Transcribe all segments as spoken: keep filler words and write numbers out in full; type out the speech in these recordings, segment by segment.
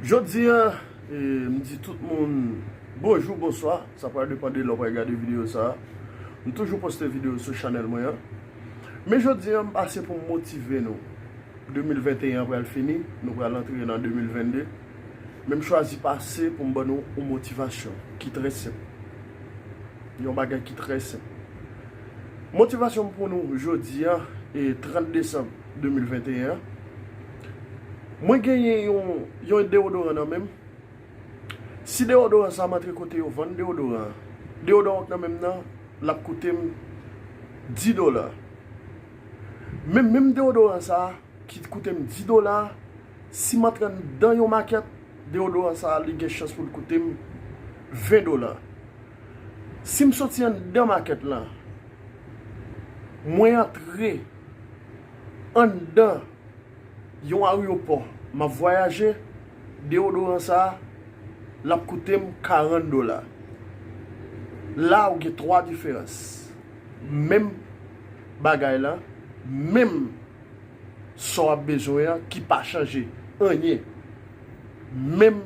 Jodi a, e, m di tout moun bonjou, bonswa. Sa pral depann de lè w pral gade videyo sa a. M toujou poste videyo sou chanèl mwen an. Men jodi a, m pase pou m motive nou. De mil venteyen an pral fini, nou pral antre nan de mil vennde. Men m chwazi pase pou m ban nou yon motivasyon ki trè senp. Yon bagay ki trè senp. Motivasyon m pou nou jodi a, e trant desanm de mil venteyen an, mwen genyen yon, yon deodoran nan men m. Si deodoran sa m antre kote yo vann deodoran an, deodoran k nan men m nan, l ap koute m dis dola. Men menm deodoran sa a ki koute m dis dola, si m antre anndan yon makèt, deodoran sa a li gen chans pou l koute m ven dola. Si m soti anndan makèt lan, mwen antre anndan yon aryopò, m ap vwayaje, deodoran sa a, l ap koute m karant dola. La, ou gen twa diferans. Menm bagay la, menm sa w ap bezwen an ki pa chanje anyen. Menm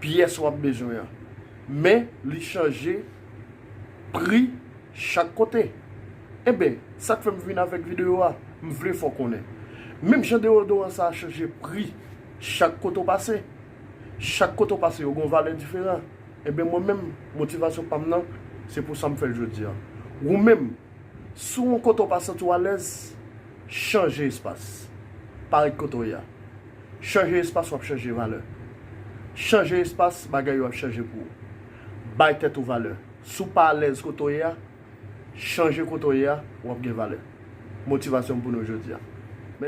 pyès w ap bezwen an. Men, li chanje pri chak kote. Enben, sa k fè m vin avèk videyo a, m vle fè w konnen. Menm jan deodoran sa a chanje pri chak kote w pase. Chak kote w pase, yo gen yon valè diferan. Enben, mwen menm, motivasyon pa m nan, se pou sa m fè l jodi a. Ou menm, si w yon kote w pa santi w alèz, chanje espas. Pa ret kote w ye a. Chanje espas, w ap chanje valè. Chanje espas, bagay yo ap chanje pou ou. Bay tèt ou valè. Si w pa alèz kote w ye a, chanje kote w ye a, w ap gen valè. Motivasyon m pou nou jodi a.